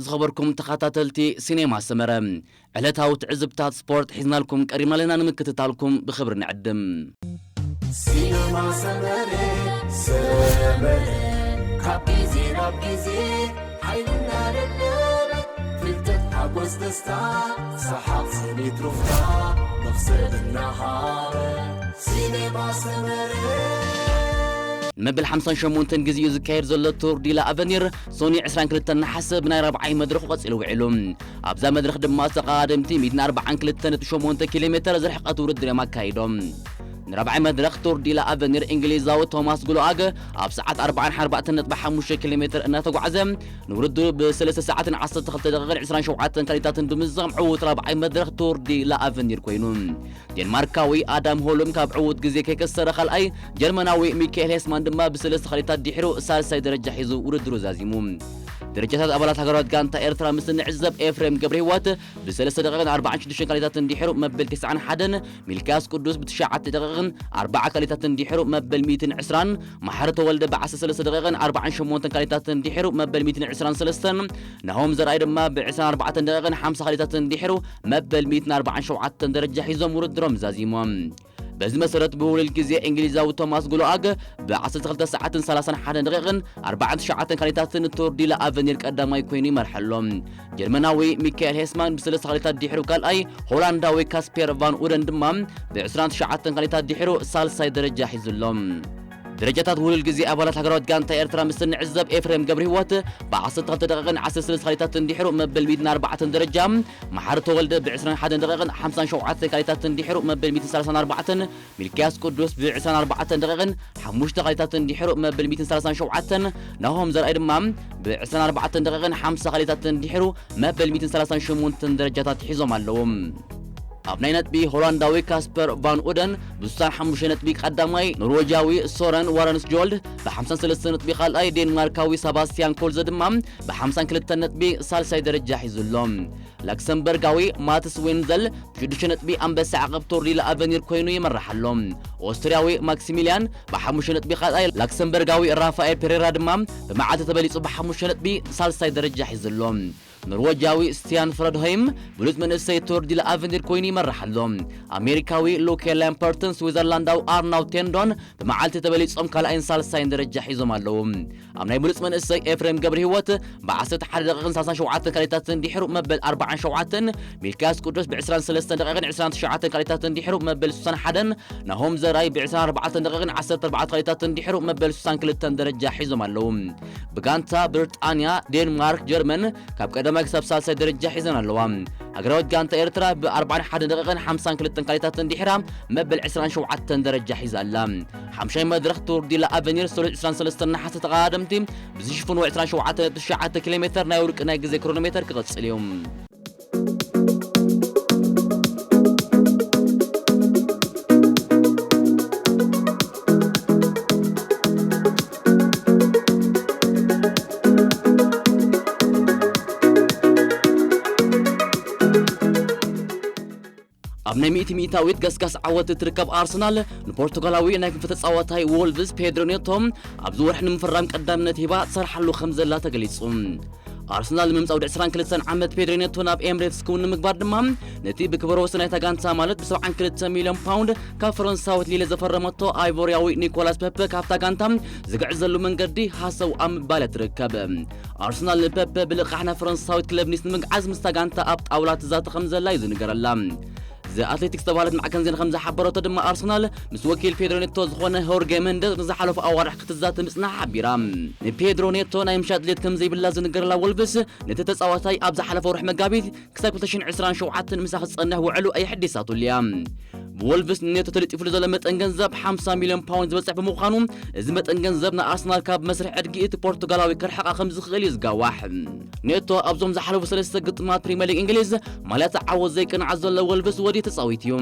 ዝኸበርኩም ተኸታተልቲ ሲኔማ ሰመረ፣ ዕለታዊ ትዕዝብታት ስፖርት ሒዝናልኩም ቀሪብና ኣለና። ንምክትታልኩም ብኽብሪ ንዕድም። ሲነማ ሰመረ፣ ሰመረ፣ ካብ ግዜ ናብ ግዜ ሓይልና ለምለመ፣ ፍልጠት ሓጎስ ደስታ፣ ሰሓቕ ስኒት ሩፍታ፣ መኽሰብ እናሃበ፣ ሲነማ ሰመረ። ንመበል ሓምሳን ሸሞንተን ግዜኡ ዝካየድ ዘሎ ቱር ዲ ላ ኣቨኒር ሶኒ ዕስራን ክልተን ነሓሰ ብናይ ራብዓይ መድረኹ ቀጺሉ ውዒሉ። ኣብዛ መድረኽ ድማ ተቐዳደምቲ ሚእትን ኣርባዓን ክልተን ነጥቢ ሸሞንተ ኪሎ ሜተር ዝርሕቀት ውድድር እዮም ኣካይዶም። ንራብዓይ መድረኽ ቱር ዲ ላ ኣቨኒር እንግሊዛዊ ቶማስ ጉሎኣግ ኣብ ሰዓት ኣርባዓን ኣርባዕተን ነጥቢ ሓሙሽተ ኪሎ ሜተር እናተጓዕዘ ንውድድሩ ብሰለስተ ሰዓትን ዓሰርተ ክልተ ደቂቕን ዕስራን ሸውዓተን ካሊታትን ብምዝዛም ዕዉት ራብዓይ መድረኽ ቱር ዲ ላ ኣቨኒር ኮይኑ። ዴንማርካዊ ኣዳም ሆሉም ካብ ዕዉት ግዜ ከይከሰረ ካልኣይ፣ ጀርመናዊ ሚካኤል ሄስማን ድማ ብሰለስተ ካሊታት ድሒሩ ሳልሳይ ደረጃ ሒዙ ውድድሩ ዛዚሙ። ደረጃታት ኣባላት ሃገራዊት ጋንታ ኤርትራ ምስ እንዕዘብ፣ ኤፍሬም ገብረህይወት ብሰለስተ ደቂቕን ኣርባዓን ሽዱሽተን ካሊታትን ድሒሩ መበል ተስዓን ሓደን፣ ሚልክያስ ቅዱስ ብትሽዓተ ደቂቕን ኣርባዓ ካሊታትን ድሒሩ መበል ሚእትን ዕስራን፣ መሓሪ ተወልደ ብዓሰርተ ሰለስተ ደቂቕን ኣርባዓን ሸሞንተን ካሊታትን ድሒሩ መበል ሚእትን ዕስራን ሰለስተን፣ ናሆም ዘርኣይ ድማ ብዕስራን ኣርባዕተን ደቂቕን ሓምሳ ካሊታትን ድሒሩ መበል ሚእትን ኣርባዓን ሸውዓተን ደረጃ ሒዞም ውድድሮም ዛዚሞም። በዚ መሰረት ብውዕሉል ግዜ እንግሊዛዊ ቶማስ ጉሎኣግ ብ ዓሰርተ ክልተ ሰዓትን ሰላሳን ሓደን ደቂቕን ኣርባዓን ትሽዓተን ካሊታትን ቱር ዲ ላ ኣቨኒር ቀዳማይ ኮይኑ ይመርሐ ኣሎ። ጀርመናዊ ሚካኤል ሄስማን ብሰለስተ ካሊታት ድሒሩ ካልኣይ፣ ሆላንዳዊ ካስፔር ቫን ኡደን ድማ ብ ዕስራን ትሽዓተን ካሊታት ድሒሩ ሳልሳይ ደረጃ ሒዙ ኣሎ። ደረጃታት ውዕሉል ግዜ ኣባላት ሃገራዊት ጋንታ ኤርትራ ምስ እንዕዘብ፣ ኤፍሬም ገብረህይወት ብ ዓሰርተ ክልተ ደቂቕን ዓሰርተ ሰለስተ ካሊታትን ድሒሩ መበል ሚእትን ኣርባዕተን ደረጃ፣ መሓሪ ተወልደ ብ ዕስራን ሓደን ደቂቕን ሓምሳን ሸውዓተን ካሊታትን ድሒሩ መበል ሚእትን ሰላሳን ኣርባዕተን፣ ሚልክያስ ቅዱስ ብ ዕስራን ኣርባዕተን ደቂቕን ሓሙሽተ ካሊታትን ድሒሩ መበል ሚእትን ሰላሳን ሸውዓተን፣ ናሆም ዘርኣይ ድማ ብ ዕስራን ኣርባዕተን ደቂቕን ሓምሳ ካሊታትን ድሒሩ መበል ሚእትን ሰላሳን ሸሞንተን ደረጃታት ሒዞም ኣለዉ። ኣብ ናይ ነጥቢ ሆላንዳዊ ካስፐር ቫን ኡደን ብስሳን ሓሙሽተ ነጥቢ ቀዳማይ፣ ኖርወጃዊ ሶረን ዋረንስጆልድ ብሓምሳን ሰለስተን ነጥቢ ካልኣይ፣ ዴንማርካዊ ሰባስቲያን ኮልዘ ድማ ብሓምሳን ክልተን ነጥቢ ሳልሳይ ደረጃ ሒዙ ኣሎ። ላክሰምበርጋዊ ማትስ ዌንዘል ብሽዱሽተ ነጥቢ ኣንበሳ ዓቐብ ቱር ዲ ላ ኣቨኒር ኮይኑ ይመርሕ ኣሎ። ኦስትርያዊ ማክሲሚልያን ብሓሙሽተ ነጥቢ ካልኣይ፣ ላክሰምበርጋዊ ራፋኤል ፔሬራ ድማ ብመዓልቲ ተበሊጹ ብሓሙሽተ ነጥቢ ሳልሳይ ደረጃ ሒዙ ኣሎ። ኖርወጃዊ ስቲያን ፍረድሆይም ብሉጽ መንእሰይ ቱር ዲ ላ ኣቨኒር ኮይኑ ይመርሕ ኣሎ። ኣሜሪካዊ ሉኬ ላምፐርትን ስዊዘርላንዳዊ ኣርናው ቴንዶን ብመዓልቲ ተበሊጾም ካልኣይን ሳልሳይን ደረጃ ሒዞም ኣለዉ። ኣብ ናይ ብሉጽ መንእሰይ ኤፍሬም ገብረህይወት ብ ዓሰርተ ሓደ ደቂቕን ሰላሳን ሸውዓተን ካሊታትን ድሒሩ መበል ኣርባዓን ሸውዓተን፣ ሚልክያስ ቅዱስ ብ ዕስራን ሰለስተን ደቂቕን ዕስራን ትሽዓተን ካሊታትን ድሒሩ መበል ስሳን ሓደን፣ ናሆም ዘርኣይ ብ ዕስራን ኣርባዕተን ደቂቕን ዓሰርተ ኣርባዕተ ካሊታትን ድሒሩ መበል ስሳን ክልተን ደረጃ ሒዞም ኣለዉ። ብጋንታ ብሪጣንያ፣ ዴንማርክ፣ ጀርመን ካብ ቀዳማይ ክሳብ ሳልሳይ ደረጃ ሒዘን ኣለዋ። ሃገራዊት ጋንታ ኤርትራ ብ ኣርባዓን ሓደን ደቂቕን ሓምሳን ክልተን ካሊታትን ድሒራ መበል ዕስራን ሸውዓተን ደረጃ ሒዛ ኣላ። ሓምሻይ መድረኽ ቱር ዲ ላ ኣቨኒር ሰሉስ ዕስራን ሰለስተን ነሓሰ ተቐዳደምቲ ብዝሽፍንዎ ዕስራን ሸውዓተን ነጥቢ ትሽዓተ ኪሎ ሜተር ናይ ውልቂ ናይ ግዜ ክሮኖሜተር ክቕጽል እዩ። ኣብ ናይ ሚእቲ ሚእታዊት ገስጋስ ዓወት እትርከብ ኣርሰናል፣ ንፖርቱጋላዊ ናይ ክንፊ ተጻዋታይ ዎልቭስ ፔድሮ ኔቶ ኣብዚ ወርሒ ንምፍራም ቀዳምነት ሂባ ትሰርሓሉ ከም ዘላ ተገሊጹ። ኣርሰናል ንምምጻእ ወዲ ዕስራን ክልተን ዓመት ፔድሮ ኔቶ ናብ ኤምሬትስ ክውን ንምግባር ድማ፣ ነቲ ብክብረ ወሰን ናይታ ጋንታ ማለት ብሰብዓን ክልተ ሚልዮን ፓውንድ ካብ ፈረንሳዊት ሊለ ዘፈረመቶ ኣይቮርያዊ ኒኮላስ ፐፐ ካብታ ጋንታ ዝግዕዘሉ መንገዲ ሃሰው ኣብ ምባል ትርከብ። ኣርሰናል ንፐፐ ብልቓሕ ናብ ፈረንሳዊት ክለብ ኒስ ንምግዓዝ ምስታ ጋንታ ኣብ ጣውላ ትዛተ ከም ዘላ እዩ ዝንገረላ። ዘ ኣትሌቲክስ ዝተባህለት ማዕከን ዜና ከም ዝሓበረቶ ድማ፣ ኣርሰናል ምስ ወኪል ፔድሮ ኔቶ ዝኾነ ሆርጌ መንደዝ ንዝሓለፉ ኣዋርሕ ክትዛተ ምጽናሓ ሓቢራ። ንፔድሮ ኔቶ ናይ ምሻጥ ድሌት ከም ዘይብላ ዝንገረላ ወልቭስ፣ ነቲ ተጻዋታይ ኣብ ዝሓለፈ ወርሒ መጋቢት ክሳብ ክልተ ሽሕን ዕስራን ሸውዓተን ምሳ ክጸንሕ ውዕሉ ኣየሐዲሳቱን እያ። ብወልቭስ ንኔቶ ተለጢፉሉ ዘሎ መጠን ገንዘብ ሓምሳ ሚልዮን ፓውንድ ዝበጽሕ ብምዃኑ፣ እዚ መጠን ገንዘብ ንኣርሰናል ካብ መስርሕ ዕድጊ እቲ ፖርቱጋላዊ ከርሕቓ ከም ዝኽእል እዩ ዝጋዋሕ። ኔቶ ኣብዞም ዝሓለፉ ሰለስተ ግጥማት ፕሪምየር ሊግ እንግሊዝ ማልያ ተዓወት ዘይቅንዓት ዘሎ ወልቭስ ወዲኡ ተጻዊቱ እዩ።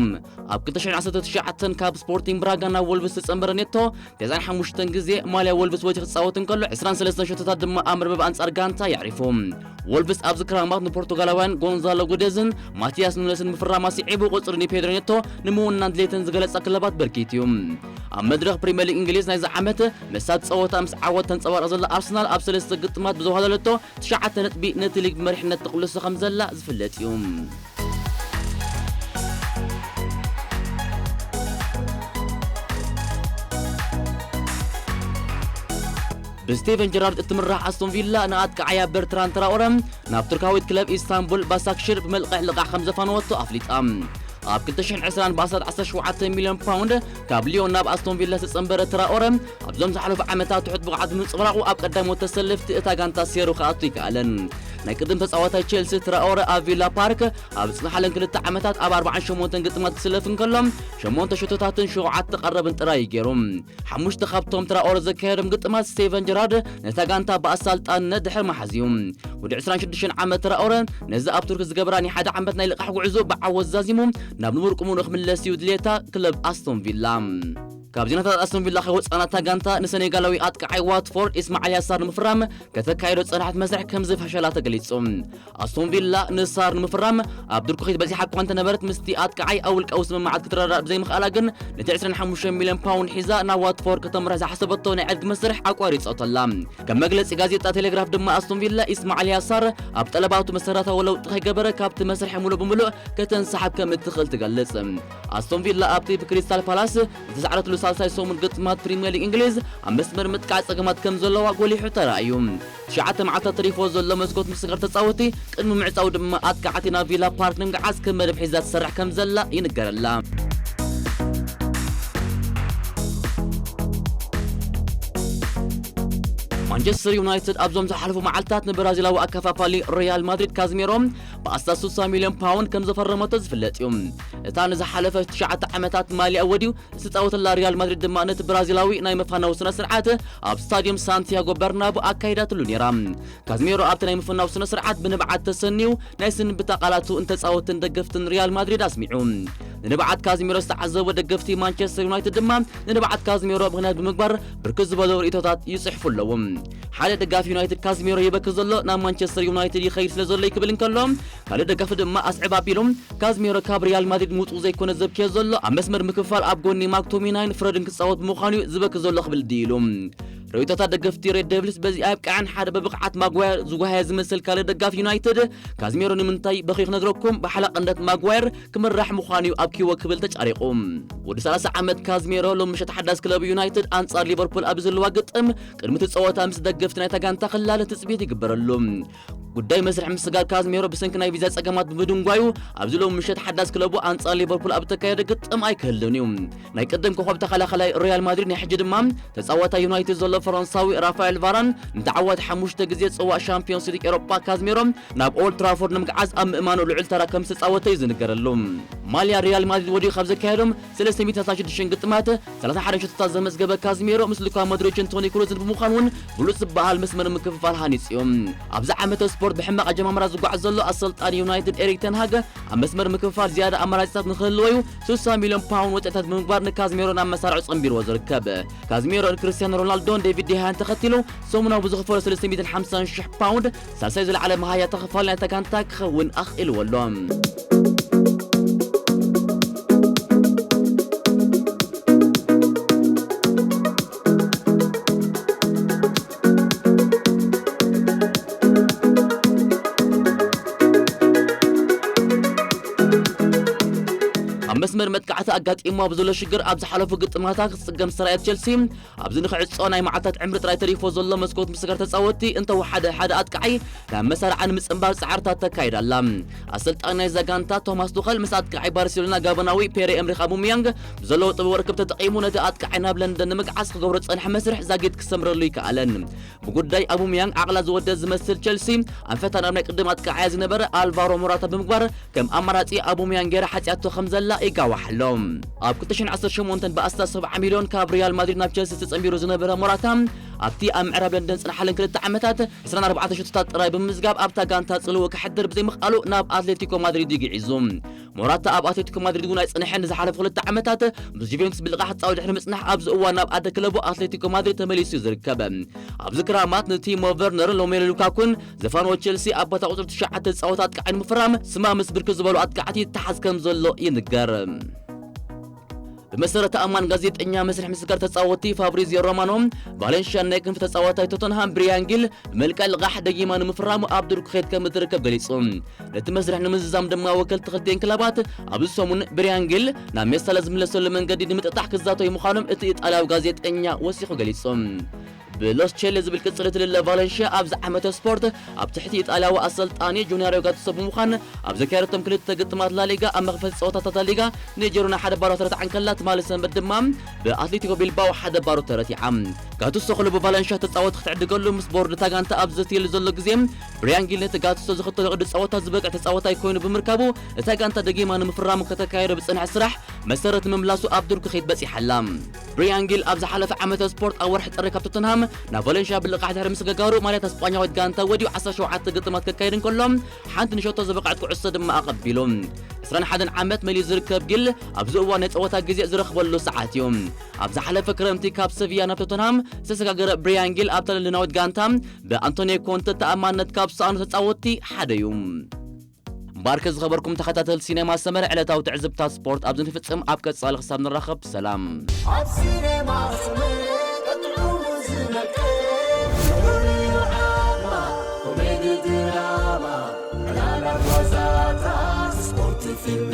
ኣብ ክልተ ሽሕን ዓሰርተ ትሽዓተን ካብ ስፖርቲንግ ብራጋ ናብ ወልቭስ ዝጸንበረ ኔቶ፣ ተስዓን ሓሙሽተን ግዜ ማልያ ወልቭስ ወዲኡ ክጻወት እንከሎ፣ ዕስራን ሰለስተን ሸቶታት ድማ ኣብ መርበብ ኣንጻር ጋንታ የዕሪፉ። ወልቭስ ኣብዚ ክራማት ንፖርቱጋላውያን ጎንዛሎ ጉዴዝን ማቲያስ ኑነስን ምፍራማ ስዒቡ፣ ቁጽሪ ንፔድሮ ኔቶ ንምው ክውንናን ድሌትን ዝገለጻ ክለባት በርኪት እዩ። ኣብ መድረኽ ፕሪምየር ሊግ እንግሊዝ ናይዚ ዓመት መሳት ጸወታ ምስ ዓወት ተንጸባርቕ ዘላ ኣርሰናል ኣብ ሰለስተ ግጥማት ብዘዋሃለለቶ ትሽዓተ ነጥቢ ነቲ ሊግ ብመሪሕነት ትቕልሶ ከም ዘላ ዝፍለጥ እዩ። ብስቴቨን ጀራርድ እትምራሕ ኣስቶን ቪላ ንኣጥቃዓያ በርትራን ትራኦረ ናብ ቱርካዊት ክለብ ኢስታንቡል ባሳክሽር ብመልቕሕ ልቓሕ ከም ዘፋነወቶ ኣፍሊጣ። ኣብ ክልተ ሽሕን ዕስራን ብኣስታት ዓሰርተ ሸውዓተ ሚልዮን ፓውንድ ካብ ሊዮን ናብ ኣስቶን ቪላ ዝተጸንበረ ትራኦረ ኣብዞም ዝሓለፉ ዓመታት ትሑት ብቕዓት ብምንጽብራቑ ኣብ ቀዳሞት ተሰለፍቲ እታ ጋንታ ሴሩ ክኣቱ ይከኣለን። ናይ ቅድም ተጻዋታይ ቼልሲ ትራኦረ ኣብ ቪላ ፓርክ ኣብ ዝጽንሓለን ክልተ ዓመታት ኣብ ኣርባዓን ሸሞንተን ግጥማት ክስለፍ እንከሎ ሸሞንተ ሸቶታትን ሸውዓተ ቀረብን ጥራይ እዩ ገይሩ። ሓሙሽተ ካብቶም ትራኦረ ዘካየዶም ግጥማት ስቴቨን ጀራርድ ነታ ጋንታ ብኣሳልጣንነት ድሕሪ ምሓዝ እዩ። ወዲ ዕስራን ሽዱሽተን ዓመት ትራኦረ ነዚ ኣብ ቱርኪ ዝገበራ ናይ ሓደ ዓመት ናይ ልቓሕ ጉዕዞ ብዓወት ዛዚሙ ናብ ንቡር ቁሙንኡ ክምለስ እዩ ድሌታ ክለብ ኣስቶን ቪላ። ካብ ዜናታት ኣስቶን ቪላ ከይወጻና እታ ጋንታ ንሰኔጋላዊ ኣጥቃዓይ ዋትፎርድ ኢስማዕል ያሳር ንምፍራም ከተካይዶ ጸናሕት መስርሕ ከም ዝፈሸላ ተገሊጹ። ኣስቶን ቪላ ንሳር ንምፍራም ኣብ ድርኩኺት በጺሓ እኳ እንተነበረት ምስቲ ኣጥቃዓይ ኣብ ውልቃዊ ስምምዓት ክትረዳእ ብዘይምኽኣላ ግን ነቲ ዕስራን ሓሙሽተን ሚልዮን ፓውንድ ሒዛ ናብ ዋትፎርድ ከተምርሕ ዝሓሰበቶ ናይ ዕድጊ መስርሕ ኣቋሪጾቶላ። ከም መግለጺ ጋዜጣ ቴሌግራፍ ድማ ኣስቶን ቪላ ኢስማዕል ያሳር ኣብ ጠለባቱ መሰረታዊ ለውጢ ከይገበረ ካብቲ መስርሕ ሙሉእ ብምሉእ ከተንሳሕብ ከም እትኽእል ትገልጽ። ኣስቶን ቪላ ኣብቲ ብክሪስታል ፓላስ ዝተሳዕረትሉ ሳልሳይ ሰሙን ግጥማት ፕሪምየር ሊግ እንግሊዝ ኣብ መስመር ምጥቃዕ ጸገማት ከም ዘለዋ ጎሊሑ ተራእዩ። ትሽዓተ መዓልታት ተሪፎ ዘሎ መስኮት ምስግር ተጻወቲ ቅድሚ ምዕጻው ድማ ኣጥቃዕቲ ናብ ቪላ ፓርክ ንምግዓዝ ከም መደብ ሒዛ ትሰርሕ ከም ዘላ ይንገረላ። ማንቸስተር ዩናይትድ ኣብዞም ዝሓለፉ መዓልታት ንብራዚላዊ ኣከፋፋሊ ሪያል ማድሪድ ካዝሜሮ ብኣስታት ስሳ ሚልዮን ፓውንድ ከም ዘፈረመቶ ዝፍለጥ እዩ። እታ ንዝሓለፈ ትሽዓተ ዓመታት ማልያ ወዲዩ ዝተጻወተላ ሪያል ማድሪድ ድማ ነቲ ብራዚላዊ ናይ መፋነዊ ስነ ስርዓት ኣብ ስታዲየም ሳንቲያጎ በርናቡ ኣካይዳትሉ ነይራ። ካዝሜሮ ኣብቲ ናይ ምፍናው ስነ ስርዓት ብንብዓት ተሰንዩ ናይ ስንብታ ቃላቱ ንተጻወትን ደገፍትን ሪያል ማድሪድ ኣስሚዑ። ንንብዓት ካዝሜሮ ዝተዓዘቡ ደገፍቲ ማንቸስተር ዩናይትድ ድማ ንንብዓት ካዝሜሮ ምኽንያት ብምግባር ብርክት ዝበሉ ርእይቶታት ይጽሕፉ ኣለዉ። ሓደ ደጋፊ ዩናይትድ ካዝሜሮ ይበኪ ዘሎ ናብ ማንቸስተር ዩናይትድ ይኸይድ ስለ ዘሎ እዩ ክብል እንከሎ፣ ካልእ ደጋፊ ድማ ኣስዕብ ኣቢሉ ካዝሜሮ ካብ ሪያል ማድሪድ ምውጽኡ ዘይኮነ ዘብክዮ ዘሎ ኣብ መስመር ምክፋል ኣብ ጎኒ ማክቶሚናይን ፍረድን ክጻወት ብምዃኑ እዩ ዝበኪ ዘሎ ክብል ድዩ ኢሉ። ርእይቶታት ደገፍቲ ሬድ ዴቪልስ በዚ ኣይብቅዐን። ሓደ ብብቕዓት ማጓየር ዝጓሃየ ዝመስል ካልእ ደጋፊ ዩናይትድ ካዝሜሮ ንምንታይ በኺ ክነግረኩም ብሓላቕነት ማጓየር ክምራሕ ምዃኑ እዩ ኣብኪዎ ክብል ተጫሪቑ። ወዲ ሰላሳ ዓመት ካዝሜሮ ሎም ምሸት ሓዳስ ክለብ ዩናይትድ ኣንጻር ሊቨርፑል ኣብ ዘለዋ ግጥም ቅድሚ እቲ ጸወታ ምስ ደገፍቲ ናይታ ጋንታ ክላለ ትጽቢት ይግበረሉ። ጉዳይ መስርሕ ምስጋር ካዝሜሮ ብሰንኪ ናይ ቪዛ ጸገማት ብምድንጓዩ ኣብዚ ሎም ምሸት ሓዳስ ክለቡ ኣንጻር ሊቨርፑል ኣብ ተካየደ ግጥም ኣይክህልን እዩ። ናይ ቅድም ኮኸብ ተኸላኸላይ ሪያል ማድሪድ ናይ ሕጂ ድማ ተጻዋታይ ዩናይትድ ዘሎ ፈረንሳዊ ራፋኤል ቫራን ንተዓዋቲ ሓሙሽተ ግዜ ጽዋእ ሻምፒዮንስ ሊግ ኤሮጳ ካዝሜሮ ናብ ኦልድ ትራፎርድ ንምግዓዝ ኣብ ምእማኑ ልዑል ተራ ከም ዝተጻወተ እዩ ዝንገረሉ። ማልያ ሪያል ማድሪድ ወዲኡ ካብ ዘካየዶም ሰለስተ ሚእትን ሰላሳን ሽዱሽተን ግጥማት ሰላሳን ሓደን ሸቶታት ዘመዝገበ ካዝሜሮ ምስ ሉካ ሞድሪችን ቶኒ ክሩዝን ብምዃን እውን ብሉጽ ዝበሃል መስመር ምክፍፋል ሃኒጹ እዩ። ኣብዚ ዓመተ ስፖርት ብሕማቕ ኣጀማምራ ዝጓዓዝ ዘሎ ኣሰልጣኒ ዩናይትድ ኤሪክ ተን ሃግ ኣብ መስመር ምክፍፋል ዝያዳ ኣማራጺታት ንክህልዎ እዩ ስሳ ሚልዮን ፓውንድ ወጪታት ብምግባር ንካዝሜሮ ናብ መሳርዑ ጸንቢርዎ ዝርከብ። ካዝሜሮ ንክርስቲያኖ ሮናልዶን ዴቪድ ዴሃያን ተኸቲሉ ሰሙናዊ ብዝኽፈሎ ሰለስተ ሚእትን ሓምሳን ሽሕ ፓውንድ ሳልሳይ ዝለዓለ መሃያ ተኸፋሊ ናይታ ጋንታ ክኸውን ኣኽኢልዎ ኣሎ። ኣብ መስመር መጥቃዕቲ ኣጋጢሞ ኣብ ዘሎ ሽግር ኣብ ዝሓለፉ ግጥማታ ክጽገም ዝተራእየ ቸልሲ ኣብዚ ንኽዕጾ ናይ መዓልታት ዕምሪ ጥራይ ተሪፎ ዘሎ መስኮት ምስጋር ተጻወትቲ እንተወሓደ ሓደ ኣጥቃዓይ ናብ መሳርዓ ንምጽንባር ጻዕርታት ተካይዳ ኣላ። ኣሰልጣኒ ናይዛ ጋንታ ቶማስ ቱኸል ምስ ኣጥቃዓይ ባርሴሎና ጋቦናዊ ፔሬ ኤምሪክ ኣቡሚያንግ ብዘለዎ ጥበብ ርክብ ተጠቒሙ ነቲ ኣጥቃዓይ ናብ ለንደን ንምግዓዝ ክገብሮ ዝጸንሐ መስርሕ ዛጊት ክሰምረሉ ይከኣለን። ብጉዳይ ኣቡሚያንግ ዓቕላ ዝወደ ዝመስል ቸልሲ ኣንፈታ ናብ ናይ ቅድም ኣጥቃዓያ ዝነበረ ኣልቫሮ ሞራታ ብምግባር ከም ኣማራጺ ኣቡሚያንግ ገይራ ሓጽያቶ ከም ዘላ ይጋዋሕ ኣሎ። ኣብ ክልተ ሽሕን ዓሰርተ ሸሞንተን ብኣስታት ሰብዓ ሚልዮን ካብ ሪያል ማድሪድ ናብ ቸልሲ ተጸንቢሩ ዝነበረ ሞራታ ኣብቲ ኣብ ምዕራብ ለንደን ዝጸንሓለን ክልተ ዓመታት ዕስራን ኣርባዕተን ሸቶታት ጥራይ ብምምዝጋብ ኣብታ ጋንታ ጽልውኡ ከሕድር ብዘይምኽኣሉ ናብ ኣትሌቲኮ ማድሪድ እዩ ግዒዙ። ሞራታ ኣብ ኣትሌቲኮ ማድሪድ እውን ኣይጸንሐን። ንዝሓለፉ ክልተ ዓመታት ምስ ጁቬንቱስ ብልቓሕ ጻው ድሕሪ ምጽናሕ ኣብዚ እዋን ናብ ኣደ ክለቡ ኣትሌቲኮ ማድሪድ ተመሊሱ እዩ ዝርከብ። ኣብዚ ክራማት ንቲሞ ቨርነርን ሎሜሉ ሉካኩን ዘፋነወ ቸልሲ ኣብ ቦታ ቁጽሪ ትሽዓተ ዝጻወት ኣጥቃዓይ ንምፍራም ስማ ምስ ብርክት ዝበሉ ኣጥቃዕቲ ይተሓዝ ከም ዘሎ ይንገር። ብመሰረት ተኣማን ጋዜጠኛ መስርሕ ምስጋር ተጻወቲ ፋብሪዚዮ ሮማኖ፣ ቫለንሽያ ናይ ክንፊ ተጻዋታይ ቶተንሃም ብሪያን ጊል ብመልክዕ ልቓሕ ደጊማ ንምፍራሙ ኣብ ድርኩ ከይድ ከም እትርከብ ገሊጹ። ነቲ መስርሕ ንምዝዛም ድማ ወከልቲ ክልቲኤን ክለባት ኣብዚ ሰሙን ብሪያን ጊል ናብ ሜሳላ ዝምለሰሉ መንገዲ ንምጥጣሕ ክዛተዩ ምዃኖም እቲ ኢጣልያዊ ጋዜጠኛ ወሲኹ ገሊጹ። ብሎስ ቼሌ ዝብል ቅጽል እትልለ ቫለንሽያ ኣብዚ ዓመተ ስፖርት ኣብ ትሕቲ ኢጣልያዊ ኣሰልጣኒ ጁኒያሮ ጋቱሶ ብምዃን ኣብ ዘካየደቶም ክልተ ግጥማት ላሊጋ ኣብ መኽፈቲ ጸወታታት ላሊጋ ንጀሮና ሓደ ባዶ ተረትዓን ከላ ትማሊ ሰንበት ድማ ብኣትሌቲኮ ቢልባኦ ሓደ ባዶ ተረቲዓ። ጋቱሶ ክለቡ ቫለንሽያ ተጻወቲ ክትዕድገሉ ምስ ቦርድ እታ ጋንታ ኣብ ዘትየሉ ዘሎ ግዜ ብሪያን ጊል ነቲ ጋቱሶ ዝኽተሎ ቅዲ ጸወታ ዝበቅዕ ተጻወታይ ኮይኑ ብምርካቡ እታ ጋንታ ደጊማ ንምፍራሙ ከተካየዶ ብጽንሐ ስራሕ መሰረት ምምላሱ ኣብ ድርኩ ከይድ በጺሓ ኣላ። ብሪያን ጊል ኣብ ዝሓለፈ ዓመተ ስፖርት ኣብ ወርሒ ጥሪ ካብ ቶተንሃም ናብ ቫለንሽያ ብልቓሕ ድሕሪ ምስግጋሩ ማልያ እታ ስጳኛዊት ጋንታ ወዲኡ ዓሰርተ ሸውዓተ ግጥማት ከካይድ እንከሎ ሓንቲ ንሸቶ ዝበቕዐት ኩዕሶ ድማ ኣቐቢሉ። ዕስራን ሓደን ዓመት መሊኡ ዝርከብ ጊል ኣብዚ እዋን ናይ ጸወታ ግዜ ዝረኽበሉ ሰዓት እዩ። ኣብ ዝሓለፈ ክረምቲ ካብ ሰቪያ ናብ ቶተንሃም ዝተሰጋገረ ብሪያን ጊል ኣብታ ለንደናዊት ጋንታ ብኣንቶኒዮ ኮንተ ተኣማንነት ካብ ዝሰኣኑ ተጻወትቲ ሓደ እዩ። እምበኣርከ ዝኸበርኩም ተኸታተልቲ ሲኔማ ሰመረ ዕለታዊ ትዕዝብታት ስፖርት ኣብዚ ንፍጽም። ኣብ ቀጻሊ ክሳብ ንራኸብ ሰላም። ኣብ ሲኔማ ሰመረ ቀጥዑ ዝመቀ ኮሜዲ ድራማ ዕላላት ዋዛታት ስፖርት ፊልም